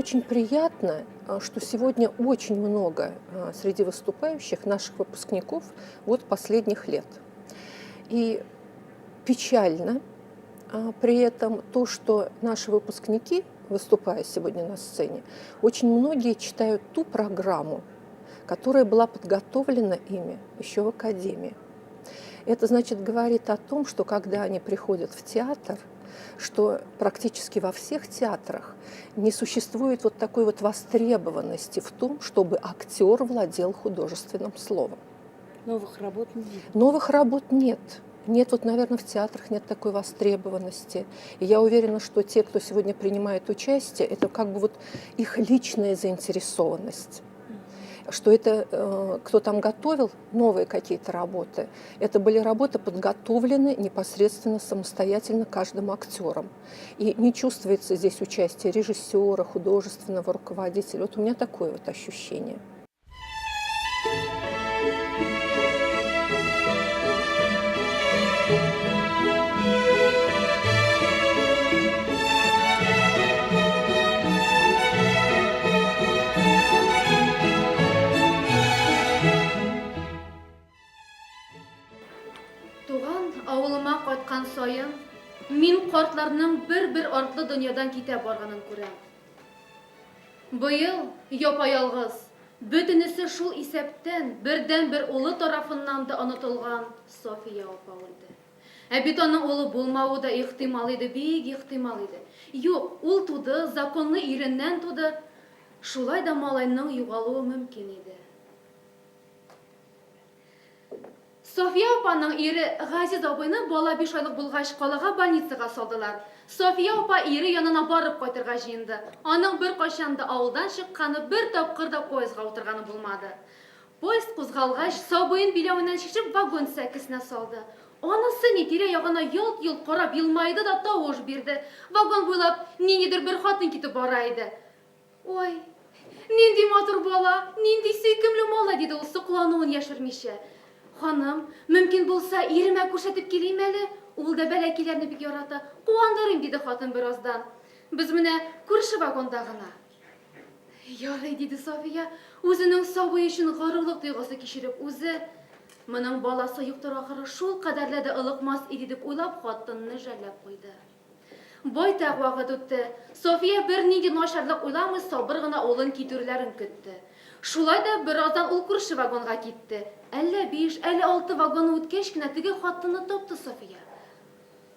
Очень приятно, что сегодня очень много среди выступающих наших выпускников вот последних лет. И печально при этом то, что наши выпускники, выступая сегодня на сцене, очень многие читают ту программу, которая была подготовлена ими еще в академии. Это, значит, говорит о том, что когда они приходят в театр, что практически во всех театрах не существует вот такой вот востребованности в том, чтобы актер владел художественным словом. Новых работ не видно. Новых работ нет. Нет, вот, наверное, в театрах нет такой востребованности. И я уверена, что те, кто сегодня принимает участие, это как бы вот их личная заинтересованность. Что это, кто там готовил новые какие-то работы, это были работы, подготовлены непосредственно самостоятельно каждым актером. И не чувствуется здесь участие режиссера, художественного руководителя. Вот у меня такое вот ощущение. Туган авылыма кайткан саен, мин картларның бер-бер артлы дөньядан китә барганын күрәм. Быел япа-ялгыз, бөтенесе шул исәптән бердәнбер улы тарафыннан да онытылган София апа үлде. Ә бит аның улы булмавы да ихтимал иде, бик ихтимал иде. Юк, ул туды, законлы иреннән туды. Шулай да малайның югалуы мөмкин иде. София апаның ире Газиз абыйны бала биш айлык булгач калага больницага салдылар. София апа ире янына барып кайтырга җыенды. Аның беркайчан да авылдан чыкканы, бер тапкыр да поездга утырганы булмады. Поезд кузгалгач, сабыен биләвеннән чишеп вагон сәкесенә салды. Анысы ни, тирә-ягына ялт-йолт карап елмайды да тавыш бирде. Вагон буйлап ниндидер бер хатын китеп бара иде. Ой, нинди матур бала, нинди сөйкемле малай, диде ул соклануын яшермичә. Ханым, мөмкин булса, иремә күрсәтеп килим әле, ул да бәләкиләрне бик ярата. Куандырыйм, диде хатын бераздан. Без менә күрше вагонда гына. Ярый, диде Сафия, үзенең сабые өчен горурлык тойгысы кичереп, үзе моның баласы юктыр ахыры, шул кадәрле дә ылыкмас иде дип уйлап, хатынны жәлләп куйды. Байтак вакыт үтте. София бернинди начарлык уйламый, сабыр гына улын китүрләрен көтте. Шулай да бераздан ул күрше вагонга китте. Әллә биш, әллә алты вагонны үткәч кенә теге хатынны тапты София.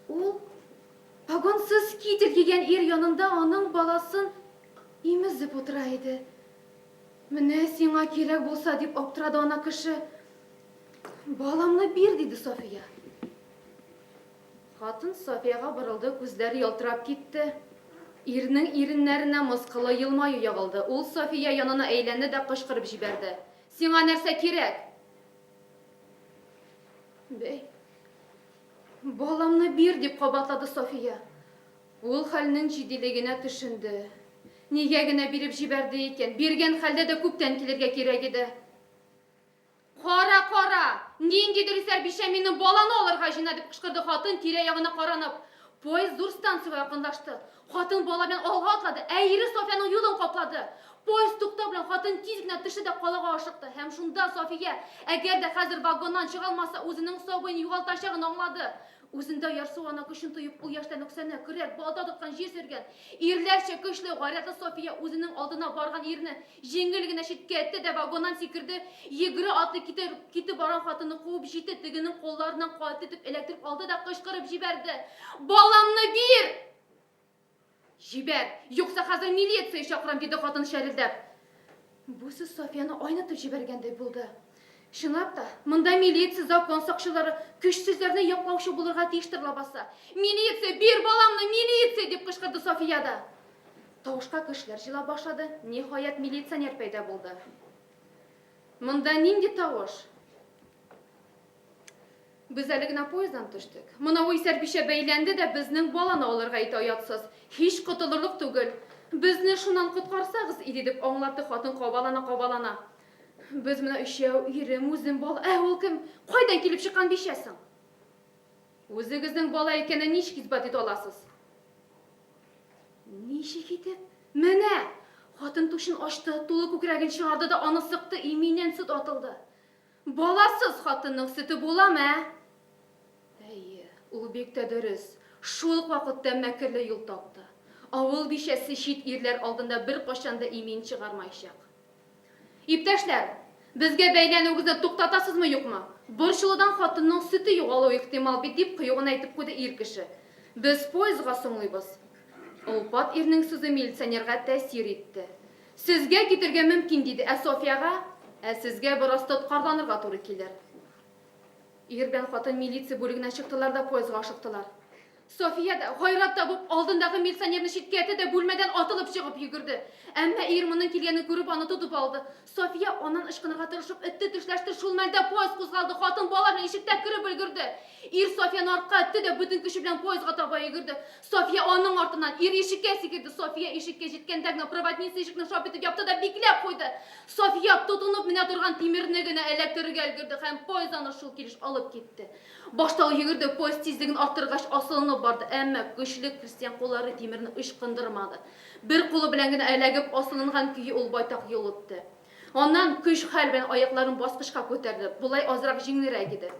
Ул погонсыз китель кигән ир янында аның баласын имезеп утыра иде. Менә сиңа кирәк булса, дип аптырады ана кеше. Баламны бир, диде София. Хатын Сафияга борылды, күзләре ялтырап китте. Ирнең иреннәренә мыскыллы елмаю ягылды. Ул Сафия янына әйләнде дә кычкырып җибәрде. Сиңа нәрсә кирәк? Бәй, баламны бир, дип кабатлады Сафия. Ул хәлнең җитдилегенә төшенде. Нигә генә биреп җибәрде икән? Биргән хәлдә дә күптән килергә кирәк иде. Кара, кара! Ниндидер исәр бичә минем баланы алырга җыена, дип кычкырды хатын, тирә-ягына каранып. Поезд зур станциягә якынлашты. Хатын бала белән алга атлады, ә ире Софьяның юлын каплады. Поезд туктау белән хатын тиз генә төште дә калага ашыкты. Һәм шунда София, әгәр дә хәзер вагоннан чыга алмаса, үзенең сабыен югалтачагын аңлады. Үзендә ярсу ана көчен тоеп, ул яшьтән үк сәнәк, көрәк, балта тоткан җир сөргән. Ирләрчә көчле, гайрәтле София үзенең алдына барган ирне җиңел генә читкә этте дә вагоннан сикерде, йөгерә-атлый китеп, китеп барган хатынны куып җитте, тегенең кулларыннан каты итеп эләктереп алды да кычкырып җибәрде, Баламны бир! Җибәр, юкса хәзер милиция чакырам, диде хатын чәрелдәп. Бу сүз Софияне айнытып җибәргәндәй булды. Чынлап та, монда милиция, закон сакчылары, көчсезләрне яклаучы булырга тиештер лабаса. Милиция, бир баламны, милиция! дип кычкырды София да. Тавышка кешеләр җыела башлады, ниһаять, милиционер пәйда булды. Монда нинди тавыш? Без әле генә поезддан төштек. Монавы исәр бичә бәйләнде дә безнең баланы алырга итә оятсыз. Һич котылырлык түгел. Безне шуннан коткарсагыз иде, дип аңлатты хатын кабалана-кабалана. Без менә өчәү, ирем, үзем, бала. Ә ул кем? Кайдан килеп чыккан бичә соң? Үзегезнең бала икәнен ничек исбат итә аласыз? Ничек итеп? Менә! Хатын түшен ачты, тулы күкрәген чыгарды да аны сыкты, иминнән сөт атылды. Баласыз хатынның сөте буламы, ә? Әйе, ул бик тә дөрес, шул ук вакытта мәкерле юл тапты. Авыл бичәсе чит ирләр алдында беркайчан да имин чыгармаячак. Иптәшләр, безгә бәйләнүегезне туктатасызмы, юкмы? Борчылудан хатынның сөте югалуы ихтимал бит, дип кыю гына әйтеп куйды ир кеше. Без поездга соңлыйбыз. Олпат ирнең сүзе милиционерга тәэсир итте. Сезгә китергә мөмкин, диде, ә Софьяга, Ә сезгә бераз тоткарланырга туры килер. Ир белән хатын милиция бүлегеннән чыктылар да поездга ашыктылар. София дә, гайрәт табып, алдындагы милиционерны читкә этте дә бүлмәдән атылып чыгып йөгерде. Әмма ир моның килгәнен күреп, аны тотып алды. София аннан ычкынырга тырышып этте, тешләште. Шул мәлдә поезд кузгалды, хатын бала белән ишектә кереп өлгерде. Ир Софияне артка этте дә бөтен көче белән поездга таба йөгерде. София аның артыннан, ир ишеккә сикерде. София ишеккә җиткәндә генә проводница ишекне шап итеп япты да бикләп куйды. София тотынып менә торган тимерне генә эләктерергә өлгерде һәм поезд аны шул килеш алып китте. Башта ул йөгерде, поезд тизлеген арттыргач асылынып барды, әмма көчле крестьян куллары тимерне ычкындырмады. Бер кулы белән генә эләгеп асылынган көе ул байтак юл үтте. Аннан көч-хәл белән аякларын баскычка күтәрде, болай азрак җиңелрәк иде.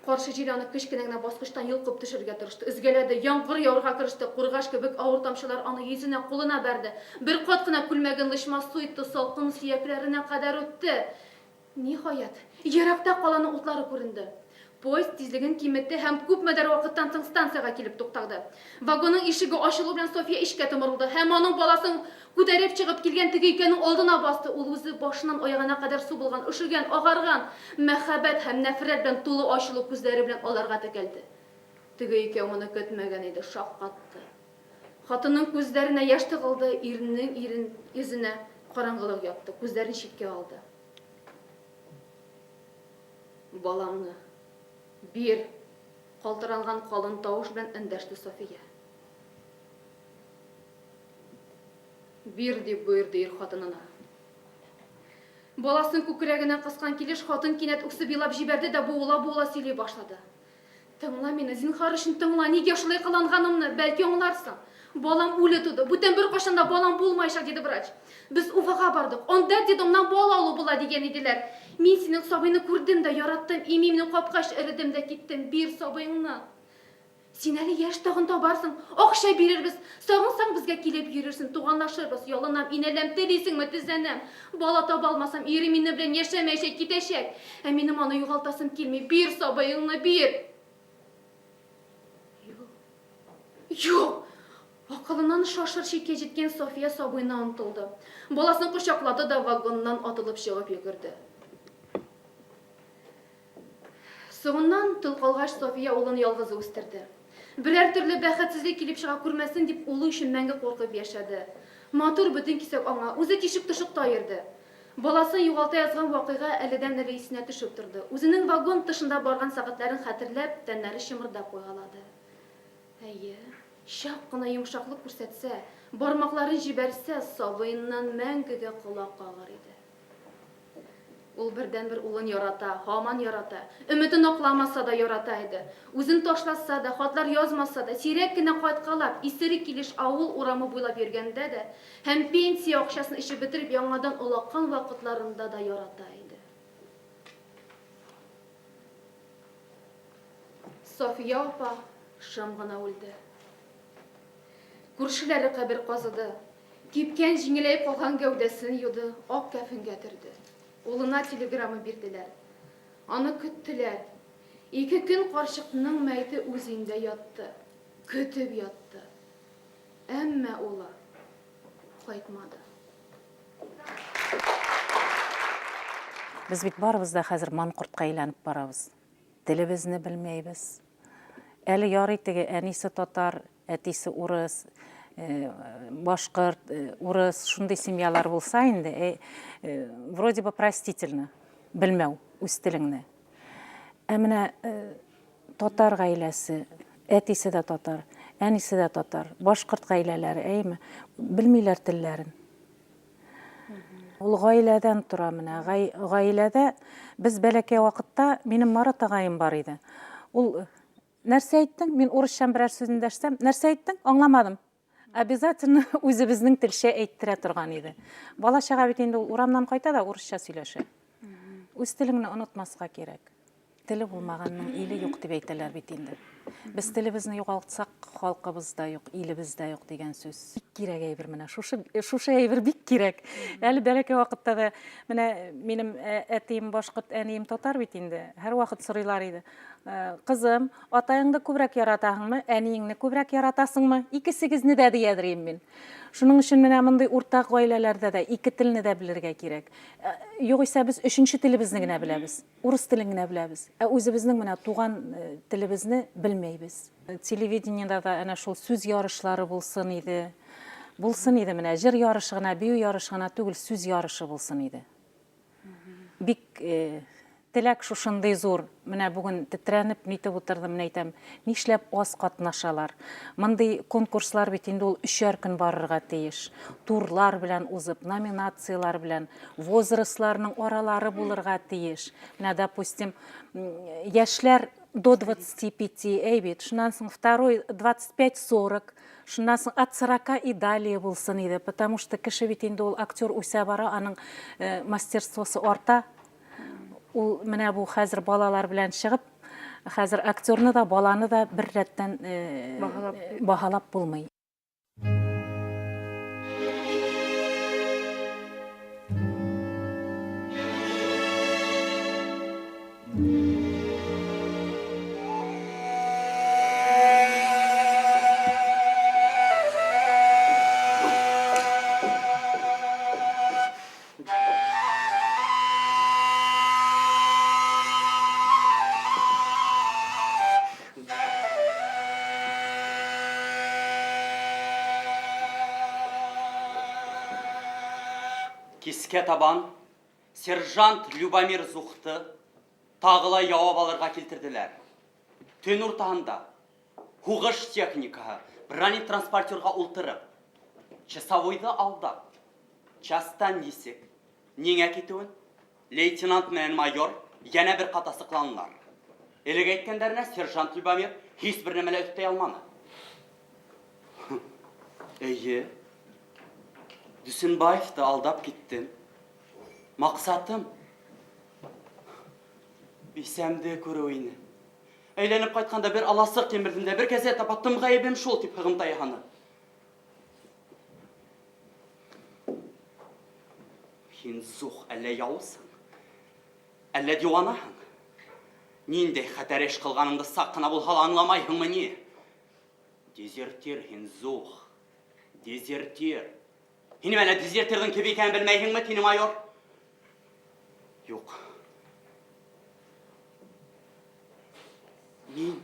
Каршы җил аны кечкенә генә баскычтан йолкып төшерергә тырышты. Өзгәләде, яңгыр явырга кереште, кургаш кебек авыр тамчылар аны йөзенә, кулына бәрде. Бер кат кына күлмәген лычма су итте, салкын сөякләренә кадәр үтте. Ниһаять, еракта каланың утлары күренде. Поезд тизлеген киметте һәм күпмедер вакыттан соң станциягә килеп туктады. Вагонның ишеге ачылу белән София эчкә томырылды һәм аның баласын Күтәреп чыгып килгән теге икәнең алдына басты. Ул үзе башыннан аягына кадәр су булган, өшегән, агарган, мәхәббәт һәм нәфрәт белән тулы ачулы күзләре белән аларга текәлде. Теге икәү моны көтмәгән иде, шаккатты. Хатынның күзләренә яшь тыгылды, ирнең ирен йөзенә караңгылык япты, күзләрен читкә алды. Баламны бир! калтыранган калын тавыш белән эндәште София. Бир, дип боерды ир хатынына. Баласын күкрәгенә кыскан килеш, хатын кинәт үксеп елап җибәрде дә буыла-буыла сөйли башлады. Тыңла мине, зинһар өчен тыңла, нигә шулай кыланганымны, бәлки аңларсың. Балам үле туды, бүтән беркайчан да балам булмаячак, диде врач. Без Уфага бардык, анда детдомнан бала алу була, дигән иделәр. Мин синең сабыйны күрдем дә яраттым, имимне капкач эредем дә киттем, бир сабыеңны. Син әле яшь, тагын табарсың. Акча бирербез. Сагынсаң, безгә килеп йөрерсең, туганлашырбыз. Ялынам, инәләм, телисеңме, тезләнәм. Бала таба алмасам, ирем минем белән яшәмәячәк, китәчәк. Ә минем аны югалтасым килми. Бир сабыеңны, бир! Юк. Юк! Акылыннан шашыр чиккә җиткән София сабыена омтылды. Баласын кочаклады да вагоннан атылып чыгып йөгерде. Соңыннан, тол калгач, София улын ялгызы үстерде. Берәр төрле бәхетсезлек килеп чыга күрмәсен дип, улы өчен мәңге куркып яшәде. Матур бөтен кисәк аңа, үзе тишек-тошыкта йөрде. Баласын югалта язган вакыйга әледән-әле исенә төшеп торды. Үзенең вагон тышында барган сәгатьләрен хәтерләп, тәннәре чымырдап куйгалады. Әйе, чак кына йомшаклык күрсәтсә, бармакларын җибәрсә, сабыеннан мәңгегә колак кагар иде. Ул бердәнбер улын ярата, һаман ярата. Өметен акламаса да ярата иде. Үзен ташласа да, хатлар язмаса да, сирәк кенә кайткалап, исерек килеш авыл урамы буйлап йөргәндә дә һәм пенсия акчасын эчеп бетереп яңадан олаккан вакытларында да ярата иде. Сафия апа шым гына үлде. Күршеләре кабер казыды. Кипкән, җиңеләеп калган гәүдәсен юды, ак кәфенгә төрде. Улына телеграмма бирделәр. Аны көттеләр. Ике көн карчыкның мәете үз өендә ятты. Көтеп ятты. Әмма улы кайтмады. Без бит барыбыз да хәзер манкортка әйләнеп барабыз. Телебезне белмәйбез. Әле ярый теге әнисе татар, Әтисе урыс, башкорт, урыс, шундый семьялар булса инде, вроде бы простительно белмәү үз телеңне. Ә менә татар гаиләсе, әтисе дә татар, әнисе дә татар, башкорт гаиләләре, әйеме, белмиләр телләрен. Ул гаиләдән тора менә. Гаиләдә без бәләкәй вакытта минем Марат агаем бар иде. Ул Нәрсә әйттең? Мин урысчан берәр сүз эндәшсәм, нәрсә әйттең? Аңламадым. Обязательно үзебезнең телчә әйттерә торган иде. Бала-чага бит инде ул урамнан кайта да урысча сөйләшә. Үз телеңне онытмаска кирәк. Теле булмаганның иле юк дип әйтәләр бит инде. Без телебезне югалтсак, халкыбыз да юк, илебез дә юк дигән сүз. Бик кирәк әйбер менә шушы, шушы әйбер бик кирәк. Әле бәләкәй вакытта да менә минем әтием башкорт, әнием татар бит инде. Һәрвакыт сорыйлар иде. Кызым, атаеңны күбрәк яратаһыңмы, әниеңне күбрәк яратасыңмы? Икесегезне дә диядер идем мин. Шуның өчен менә мондый уртак гаиләләрдә дә ике телне дә белергә кирәк. Югыйсә без өченче телебезне генә беләбез. Урыс телен генә беләбез. Ә үзебезнең менә туган телебезне белмәйбез. Телевидениедә дә әнә шул сүз ярышлары булсын иде. Булсын иде менә, җыр ярышы гына, бию ярышы гына түгел, сүз ярышы булсын иде. Бик теләк шушындый зур. Менә бүген тетрәнеп нитеп утырдым, менә әйтәм, нишләп аз катнашалар? Мондый конкурслар бит инде ул өчәр көн барырга тиеш. Турлар белән узып, номинацияләр белән, возрастларның аралары булырга тиеш. Менә, допустим, яшьләр до 25, әй бит, шуннан соң второй 25-40, шуннан соң от 40 и далее булсын иде, потому что кеше бит инде ул актер үсә бара, аның э, мастерствосы арта. Ул менә бу хәзер балалар белән чыгып, хәзер актерны да, баланы да бер рәттән э, баһалап, баһалап булмый. Кискә табан сержант Любомир Зухты тагы ла явап алырга килтерделәр. Төн уртаһында һугыш техникаһы бронетранспортерга ултырып, часовойны алдап, частьтан нисек, ниңә китүен Лейтенант менән майор янә бер кат асыкланылар. Элек әйткәннәренә сержант Любомир һич бер нәмә лә өстәй алманы. Әйе, Дүсенбаевты алдап киттем. Максатым, бисәмде күрү ине. Әйләнеп кайтканда бер аласык кимердем дә, бер газета баттым, гаебем шул, дип һыгымта яһаны. Һин зух әллә явызсың, әллә диванаһың? Ниндәй хәтәр эш кылганыңды сак кына булһа ла аңламайһыңмыни? Дезертир һин, зух, дезертир. Һин әллә дезертирның кем икәнен белмәйһеңме, тине майор? Юк. Мин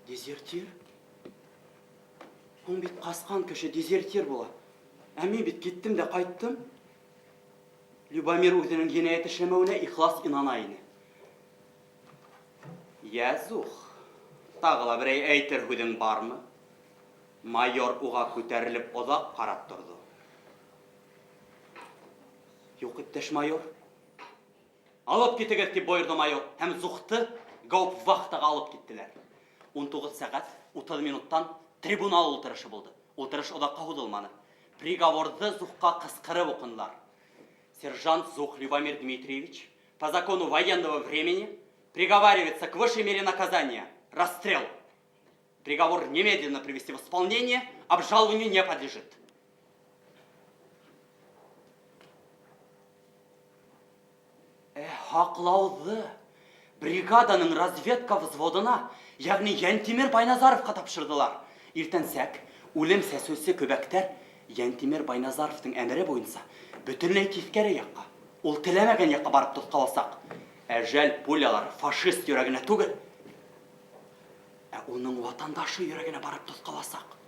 дезертир? Һуң бит каскан кеше дезертир була. Ә мин бит киттем дә кайттым. Любомир үзенең җинаять эшләмәвенә ихлас инана иде. Я, Зух, тагы ла берәй әйтер һүҙең бармы? Майор уға күтәрелеп оҙаҡ ҡарап торҙо. Юҡ, иптәш майор. Алып китегеҙ, тип бойорҙо майор, һәм Зухты гауптвахтаға алып киттеләр. 19 сәғәт 30 минуттан трибунал ултырышы булды. Ултырыш оҙаҡҡа һуҙылманы. Приговорҙы Зухҡа ҡысҡырып уҡынылар. Сержант Зух Любомир Дмитриевич по закону военного времени приговаривается к высшей мере наказания – расстрел. Приговор немедленно привести в исполнение, обжалованию не подлежит. Ә һаҡлауҙы бригаданың разведка взводына, ягъни Йәнтимер Байназаровка тапшырҙылар. Иртәнсәк үлем сәсеүсе көбәктәр Йәнтимер Байназаровтың әмере буйынса бөтөнләй тиҫкәре яҡҡа, ул теләмәгән яҡҡа барып тотҡаласаҡ. Әжәл пулялары фашист йөрәгенә түгел, ә уның ватандашы йөрәгенә барып тотҡаласаҡ.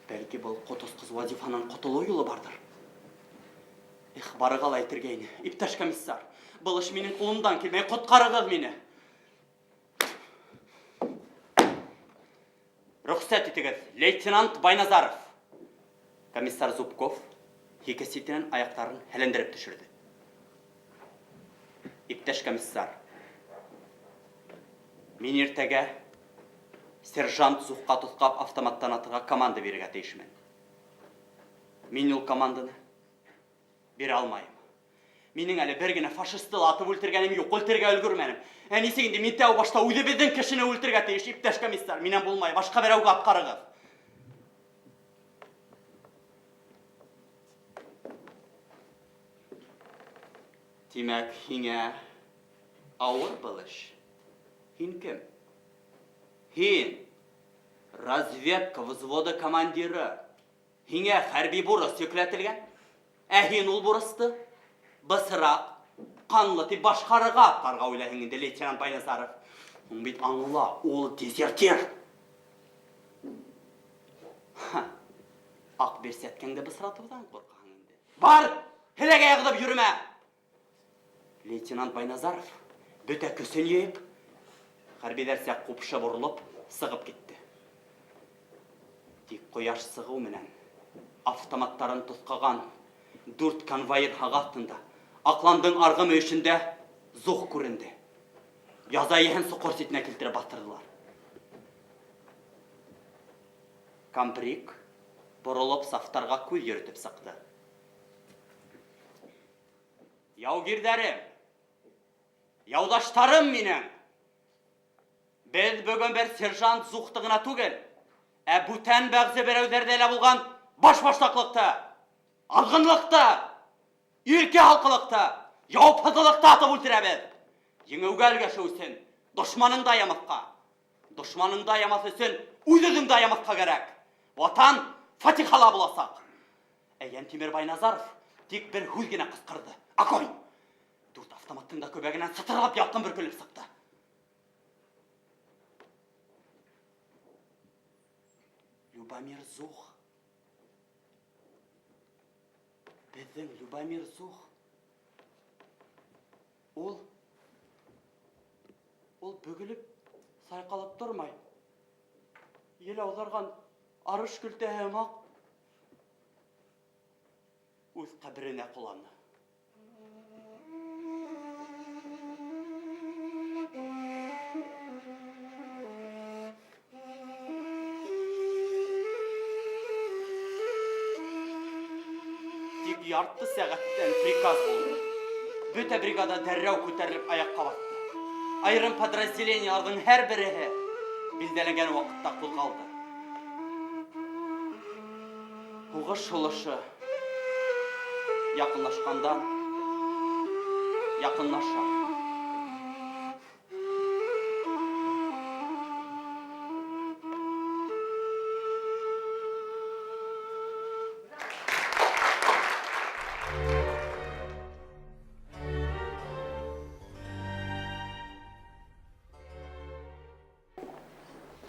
Бәлки был ҡотосҡос вазифанан ҡотолоу юлы барҙыр. Эх, барырға ла әйтергә ине. Иптәш комиссар, был эш минең ҡулымдан килмәй, ҡотҡарығыҙ мине. Рөхсәт итегеҙ, лейтенант Байназаров. Комиссар Зубков һике ситенән аяҡтарын һәләндереп төшөрҙө. Иптәш комиссар, мин иртәгә Сержант Зухка тоҫҡап автоматтан атырға команда бирергә тейешмен. Мин ул команданы бирә алмайым. Минең әле бер генә фашисты ла атып үлтергәнем юк, үлтергә өлгөрмәнем. Ә нисек инде мин тәү башта үҙебеҙҙең кешене үлтергә тейеш, иптәш комиссар? Минән булмай, башҡа берәүгә атҡарығыҙ. Тимәк, һиңә ауыр был эш. Һин кем? Һин разведка взводы командиры. Һиңә хәрби бурыс йөкләтелгән. Ә һин ул бурысты бысрак, канлы дип башкарырга атҡарырға уйлайһың инде, лейтенант Байназаров. Һуң бит аңла, ул дезертир. Ха. Аҡ бирсәткәңде бысратыуҙан ҡурҡаһың инде. Бар, һеләгәй ағыҙып йөрөмә. Лейтенант Байназаров бөтә көсөн йыйып, хәрбиҙәрсә ҡупшы боролоп сығып китте. Тик ҡояш сығыу менән автоматтарын тоҫҡаған дүрт конвоир һағы аҫтында Аҡландың арғы мөйөшөндә Зух күренде. Яза эйәһен соҡор ситенә килтереп баҫтырҙылар. Комбриг боролоп сафтарға күҙ йөрөтөп сыҡты. Яугирҙәрем, яуҙаштарым минең! Беҙ бөгөн бер сержант Зухты ғына түгел, ә бүтән бәғзе берәүҙәрҙә лә булған башбаштаҡлыҡты, аҙғынлыҡты, иркә халҡылыҡты, яуапһыҙлыҡты атып үлтерәбеҙ. Еңеүгә өлгәшеү өсөн дошманыңды аямаҫҡа, дошманыңды аямаҫ өсөн үҙ-үҙеңде аямаҫҡа кәрәк. Ватан фатихала буласаҡ. Ә Йәнтимер Байназаров тик бер һүҙ генә ҡысҡырҙы. Огонь! Дүрт автоматтың да көбәгенән сытырлап ялҡын бөркөлөп сыҡты. Любомир Зух. Беҙҙең Любомир Зух. Ул ул бөгөлөп сайҡалып тормай. Ел ауҙарған арыш көлтәһе һымаҡ үҙ ҡәберенә ҡоланы. Тик ярты сәғәттән приказ булды. Бөтә бригада дәррәү күтәрелеп аяҡҡа баҫты. Айырым подразделениеларҙың һәр береһе билдәләнгән ваҡытта ҡуҙғалды. Һуғыш һулышы яҡынлашҡандан яҡынлаша.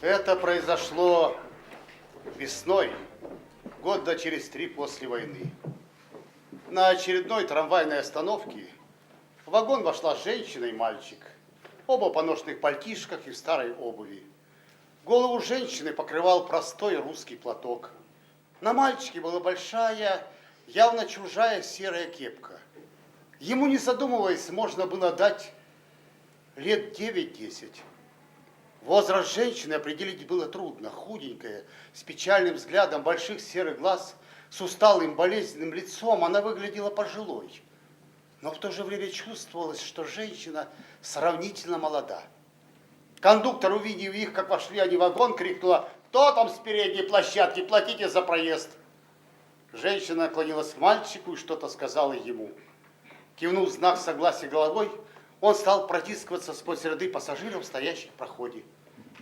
Это произошло весной, года через три после войны. На очередной трамвайной остановке в вагон вошла женщина и мальчик. Оба в поношенных пальтишках и в старой обуви. Голову женщины покрывал простой русский платок. На мальчике была большая, явно чужая серая кепка. Ему, не задумываясь, можно было дать лет 9-10. Возраст женщины определить было трудно. Худенькая, с печальным взглядом больших серых глаз, с усталым болезненным лицом, она выглядела пожилой. Но в то же время чувствовалось, что женщина сравнительно молода. Кондуктор, увидев их, как вошли они в вагон, крикнула: «Кто там с передней площадки? Платите за проезд!» Женщина наклонилась к мальчику и что-то сказала ему. Кивнув знак согласия головой, он стал протискиваться сквозь ряды пассажиров, стоящих в проходе.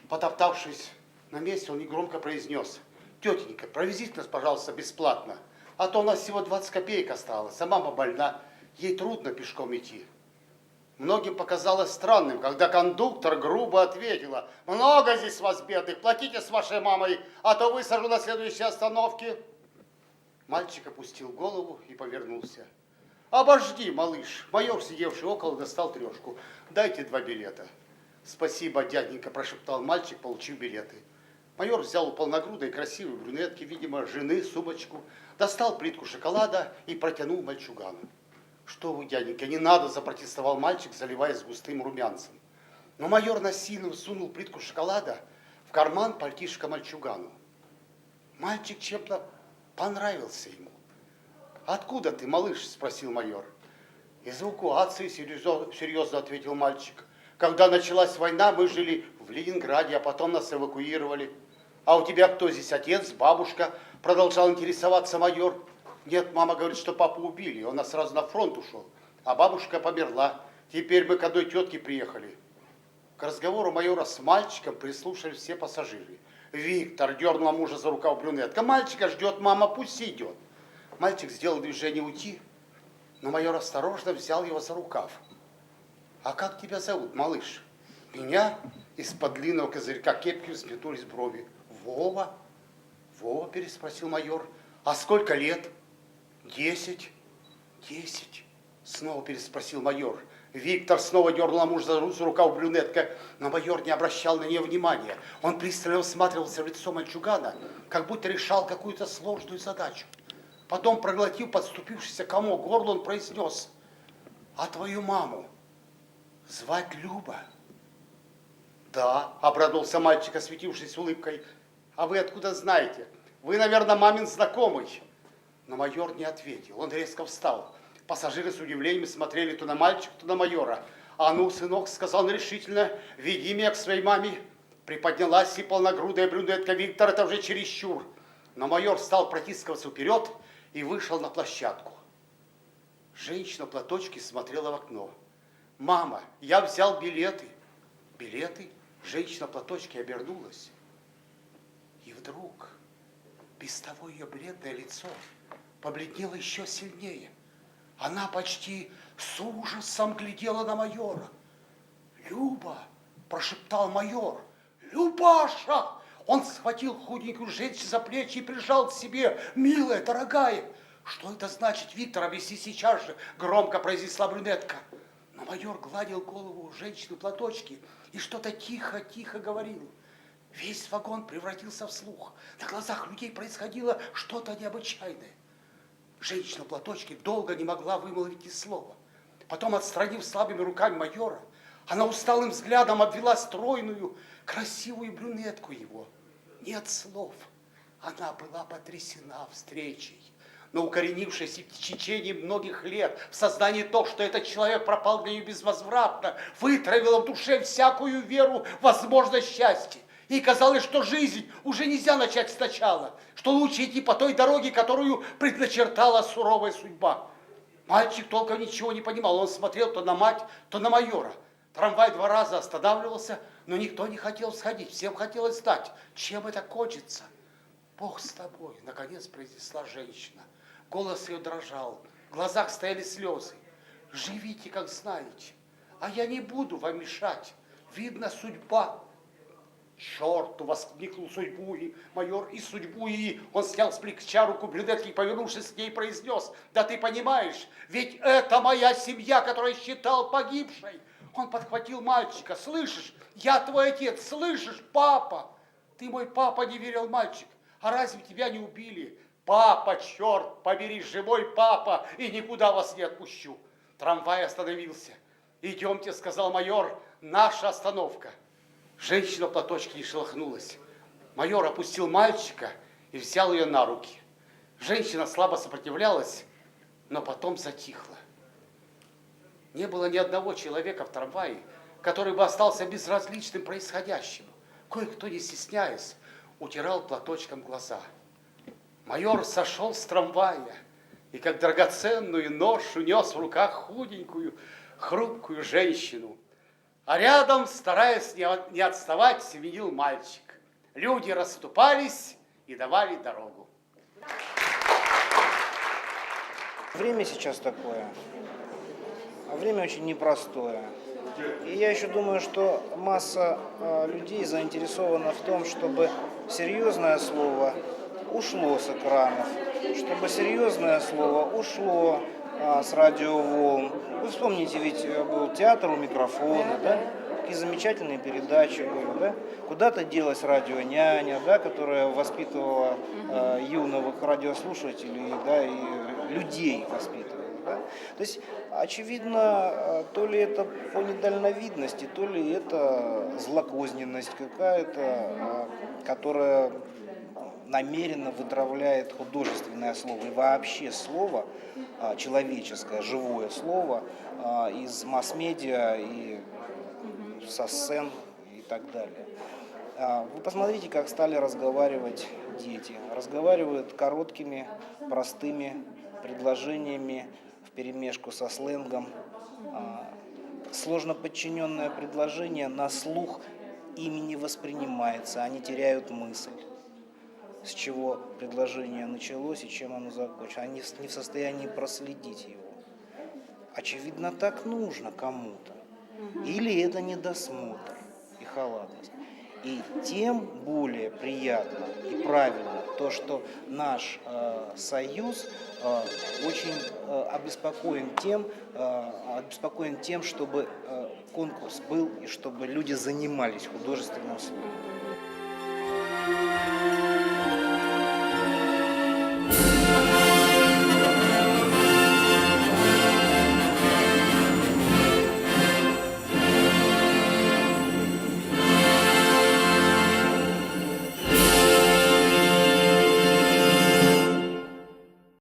Потоптавшись на месте, он негромко произнес: «Тетенька, провезите нас, пожалуйста, бесплатно, а то у нас всего 20 копеек осталось, а мама больна, ей трудно пешком идти». Многим показалось странным, когда кондуктор грубо ответила: «Много здесь вас, бедных, платите с вашей мамой, а то высажу на следующей остановке». Мальчик опустил голову и повернулся. «Обожди, малыш!» Майор, сидевший около, достал трешку. «Дайте 2 билета». «Спасибо, дяденька», прошептал мальчик, получив билеты. Майор взял у полногрудой красивой брюнетки, видимо, жены, сумочку, достал плитку шоколада и протянул мальчугану. «Что вы, дяденька, не надо», запротестовал мальчик, заливаясь густым румянцем. Но майор насильно сунул плитку шоколада в в карман пальтишка мальчугану. Мальчик чем-то понравился ему. «Откуда ты, малыш?» – спросил майор. «Из эвакуации», – серьезно ответил мальчик. «Когда началась война, мы жили в Ленинграде, а потом нас эвакуировали». «А у тебя кто здесь, отец, бабушка?» – продолжал интересоваться майор. «Нет, мама говорит, что папу убили, он нас сразу на фронт ушел, а бабушка померла. Теперь мы к одной тетке приехали». К разговору майора с мальчиком прислушались все пассажиры. Виктор дернула мужа за рукав брюнетка. «Мальчика ждет мама, пусть идет». Мальчик сделал движение уйти, но майор осторожно взял его за рукав. «А как тебя зовут, малыш?» «Меня?» Из-под длинного козырька кепки взметнулись брови. «Вова?» «Вова?» – переспросил майор. «А сколько лет?» «10». «10?» – снова переспросил майор. Виктор снова дернула мужа за рукав брюнетка, но майор не обращал на нее внимания. Он пристально всматривался в лицо мальчугана, как будто решал какую-то сложную задачу. Потом, проглотив подступившийся комок горло, он произнес: «А твою маму звать Люба?» «Да», – обрадовался мальчик, осветившись улыбкой. «А вы откуда знаете? Вы, наверное, мамин знакомый». Но майор не ответил. Он резко встал. Пассажиры с удивлением смотрели то на мальчика, то на майора. «А ну, сынок», – сказал он решительно, – «веди меня к своей маме». Приподнялась и полногрудая брюнетка. «Виктор, это уже чересчур». Но майор стал протискиваться вперед и вышел на площадку. Женщина в платочке смотрела в окно. «Мама, я взял билеты». «Билеты?» Женщина в платочке обернулась. И вдруг без того ее бледное лицо побледнело еще сильнее. Она почти с ужасом глядела на майора. «Люба!» – прошептал майор. «Любаша!» Он схватил худенькую женщину за плечи и прижал к себе. «Милая, дорогая!» «Что это значит, Виктор? Объясни сейчас же!» – громко произнесла брюнетка. Но майор гладил голову женщины в платочке и что-то тихо-тихо говорил. Весь вагон превратился в слух. На глазах людей происходило что-то необычайное. Женщина в платочке долго не могла вымолвить ни слова. Потом, отстранив слабыми руками майора, она усталым взглядом обвела стройную, красивую брюнетку его. Нет слов. Она была потрясена встречей. Но укоренившись в течение многих лет в сознании то, что этот человек пропал для нее безвозвратно, вытравила в душе всякую веру в возможность счастья. Ей казалось, что жизнь уже нельзя начать сначала, что лучше идти по той дороге, которую предначертала суровая судьба. Мальчик толком ничего не понимал, он смотрел то на мать, то на майора. Трамвай 2 раза останавливался, но никто не хотел сходить, всем хотелось знать, чем это кончится. «Бог с тобой», — наконец произнесла женщина. Голос ее дрожал, в глазах стояли слезы. «Живите, как знаете, а я не буду вам мешать. Видно, судьба». «Черту!» — воскликнул судьбу и майор, и судьбу, и он снял с плеча руку брюнетки и, повернувшись к ней, произнес: «Да ты понимаешь, ведь это моя семья, которую я считал погибшей!» Он подхватил мальчика: «Слышишь, я твой отец, слышишь, папа?» «Ты мой папа», — не верил мальчик. «А разве тебя не убили?» «Папа, черт побери, живой папа, и никуда вас не отпущу!» Трамвай остановился. «Идемте», — сказал майор, — «наша остановка». Женщина в платочке не шелохнулась. Майор опустил мальчика и взял ее на руки. Женщина слабо сопротивлялась, но потом затихла. Не было ни одного человека в трамвае, который бы остался безразличным происходящему. Кое-кто, не стесняясь, утирал платочком глаза. Майор сошел с трамвая и, как драгоценную ношу, нес в руках худенькую, хрупкую женщину. А рядом, стараясь не отставать, семенил мальчик. Люди расступались и давали дорогу. Время сейчас такое, а время очень непростое. И я еще думаю, что масса людей заинтересована в том, чтобы серьезное слово ушло с экранов, чтобы серьезное слово ушло с радиоволн. Вы вспомните, ведь был театр у микрофона, да? Какие замечательные передачи были, да? Куда-то делась радионяня, да, которая воспитывала юных радиослушателей, да, и людей воспитывала. Да? Да? То есть, очевидно, то ли это по недальновидности, то ли это злокозненность какая-то, которая намеренно вытравляет художественное слово и вообще слово, человеческое, живое слово из масс-медиа и со сцен и так далее. Вы посмотрите, как стали разговаривать дети. Разговаривают короткими, простыми предложениями вперемешку со сленгом. Сложно подчиненное предложение на слух ими не воспринимается, они теряют мысль, с чего предложение началось и чем оно закончилось. Они не в состоянии проследить его. Очевидно, так нужно кому-то. Или это недосмотр и халатность. И тем более приятно и правильно то, что наш союз очень обеспокоен тем, чтобы конкурс был и чтобы люди занимались художественным словом.